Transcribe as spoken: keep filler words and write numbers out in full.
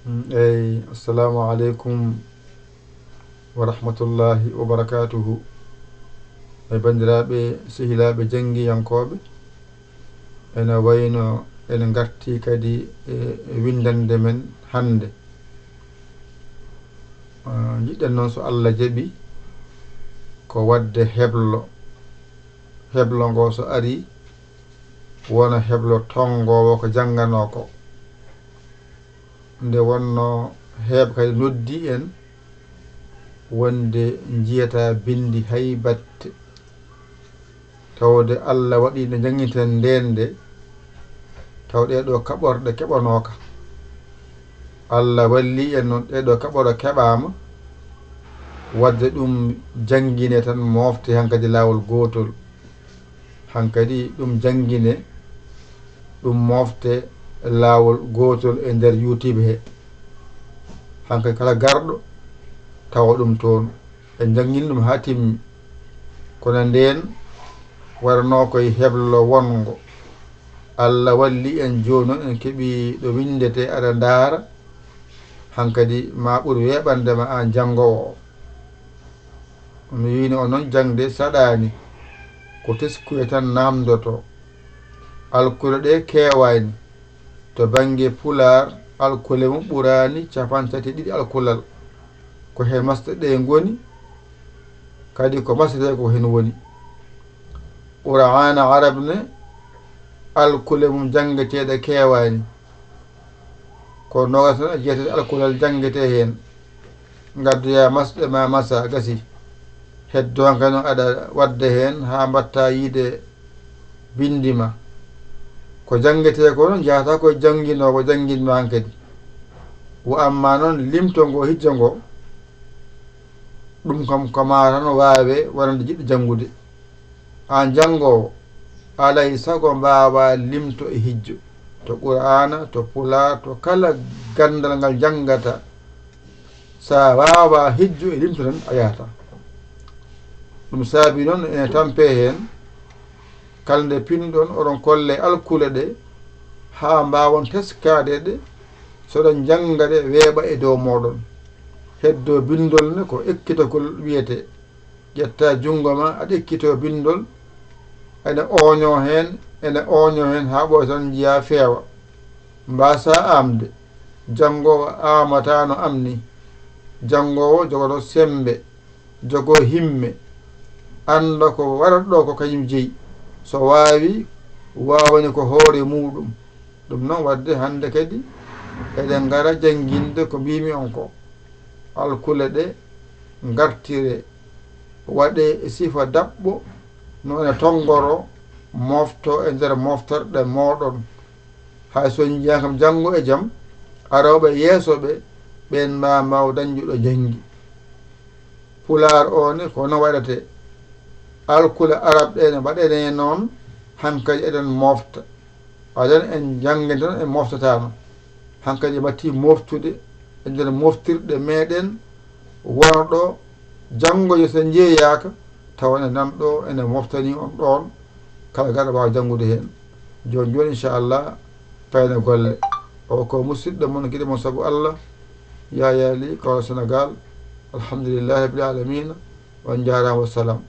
Mm, eyi, assalamu aleykum wa rahmatullahi wa barakatuhu. E banndiraaɓe, sehilaaɓe janngiyankooɓe, ene wayno ene ngarti kadi e, e winndannde men hannde. Ah, njiɗɗen noon, so Allah jaɓi, ko waɗde heblo. Heblo ngo so ari, wona heblo tonngoowo ko jannganoo ko. Nde wonnoo heeɓ kadi noddi en wonde njiyata binndi hay batte. Tawde Allah waɗi no njannginten ndeen nde, taw ɗee ɗoo kaɓorɗe keɓanooka. Allah walli en noon, ɗee ɗoo kaɓorɗe keɓaama, waɗde ɗum janngine tan, moofte hankadi laawol gootol. Hankadi ɗum janngine, ɗum moofte laawol gootol e nder YouTube he. Hankadi kala garɗo tawa ɗum toon. En njanngini ɗum haa timmi. Kono ndeen waɗanoo koye heblo wonngo. Allah walli en jooni noon en keɓii ɗo winndetee aɗa ndaara. Hankadi ma ɓur weeɓande ma aan janngoowo o. Mi wiino o noon jaŋde saɗaani, ko teskuya tan naamndotoo. Alkule ɗe keewaani. To bannge Pulaar, alkule mum ɓuraani cappanɗe tati e ɗiɗi alkulal. Ko he masɗe ɗe ngoni, kadi ko masretee ko heen woni. Qur'aana Arab ne, alkule mum janngeteeɗe keewaani. Ko noogaas tan e jeetati alkulal janngetee heen. Ngaddoyaa masɗe ma masa, gasi. Heddo hankadi noon aɗa waɗde heen haa mbaɗta yiide binndi ma. Ko janngetee ko noon, njahataa ko e jannginoowo jannginma hankadi. Wa amma noon limto ngo hijjo ngo, ɗum kam ko maa tan waawee wonande jiɗɗo janngude. Aan janngoowo, alaa e sago mbaawaa limto e hijjo, to Qur'aana, to Pulaar, to kala ganndal ngal njanngataa. So a waawaa hijjo e limto tan, a yahataa. Ɗum saabii noon ene tampee heen, kala nde pinɗon oɗon kolle alkule ɗe, haa mbaawon teskaade ɗe, so ɗon njannga ɗe weeɓa e dow mooɗon. Heddo binndol ne ko ekkitagol wiyetee. Ƴetta junngo ma, aɗa ekkitoo binndol, ene ooñoo heen, ene ooñoo heen, haa ɓooya tan njiyaa feewa. Mbaasaa aamde. Janngoowo aamataa no am ni. Janngoowo jogoto semmbe, jogoo himme, annda ko waɗata ɗo ko kañum jeyi. So waawi, waawani ko hoore muuɗum. Ɗum noon waɗde hannde kadi eɗen ngara jannginde ko mbiimi on ko. Alkule ɗe ngartire, waɗe e sifa daɓɓo, no ene tonngoroo, moofto e nder mofterɗe mooɗon. Hay so on njiyaa kam janngo e jam, arooɓe yeeso ɓe, ɓeen ma mbaaw dañde ɗo njanngi. Pulaar o ne ko no waɗetee. Alkule Arab ɗe ne mbaɗenee noon, hankadi eɗen moofta. Adan en njannginta tan, en mooftataano. Hankadi en mbattii mooftude e nder moftirɗe meeɗen, wano ɗo janngo yo so njeeyaaka, tawa ene nan ɗo, ene moftanii on ɗoon, kala gaɗa waawa janngude heen. Jooni jooni, inchallah, payne golle. O ko musidɗo mon, giɗo mon sabu Allah, Yaya Ly, Kaolack, Sénégal. Alhamdulillahi rabbil alamina. On njaaraama, wassalam.